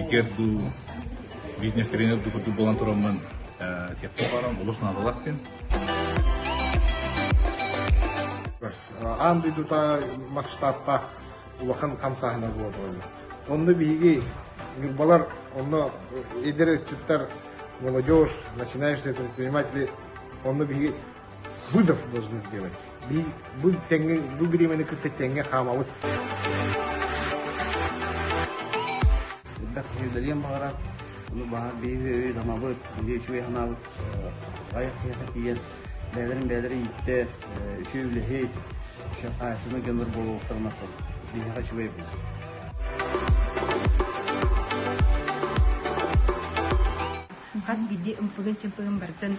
Спикер дуу, бизнес-тренер дуу курдук буолан тураммын этиэхпин баҕарабын, олус наадалаах диэн. Аан дойдута масштабтаах улахан хамсааһына буолар. Онно биһиги Ньурбалар, онно эдэр ыччаттар, молодежь, начинающие предприниматели, онно биһиги вызов должны сделать. Бу тэҥҥэ, бу бириэмэни кытта тэҥҥэ хаамабыт. Элбэх киһи үлэлиэн баҕарар, ону баҕар биһиги өйү-тамабыт, биһиги үчүгэй санаабыт айах киһиэхэ тиийэн бэйэлэрин бэйэлэрэ ииттэр, үчүгэй үлэһит, хаһаайыстыбаннай дьоннор буолуохтарына биһиэхэ үчүгэй буолар. Хас биирдии ымпыгын-чымпыгын барытын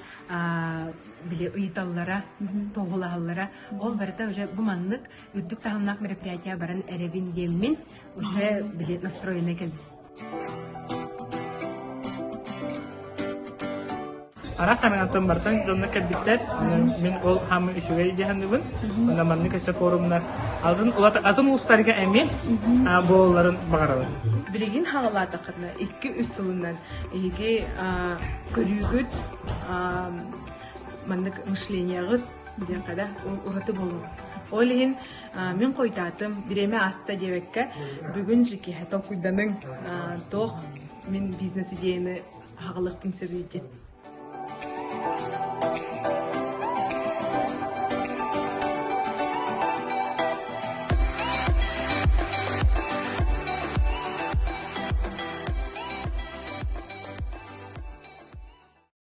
били ыйыталлара, туоһулаһаллара. Ол барыта уже бу маннык үрдүк таһымнаах мероприятие баран эрэбин диэммин уже били настроенай кэлбит. Араас араҥаттан барытын дьонно кэлбиттэр. Мин ол хаамыы үчүгэй дии саныыбын. Уонна маннык өссө форумнар атын атын улуустарга эмиэ буолалларын баҕарабын. Билигин хаалаатаххытына 2-3 сылынан эһиги көрүүгүт маннык мышленияҕыт диэххэ да ураты буолуо. Ол иһин мин хойутаатым, бириэмэ ааста диэбэккэ, бүгүн же киэһэ толкуйданыҥ, туох мин бизнес идеяны аҕалыахпын сөбүй диэн.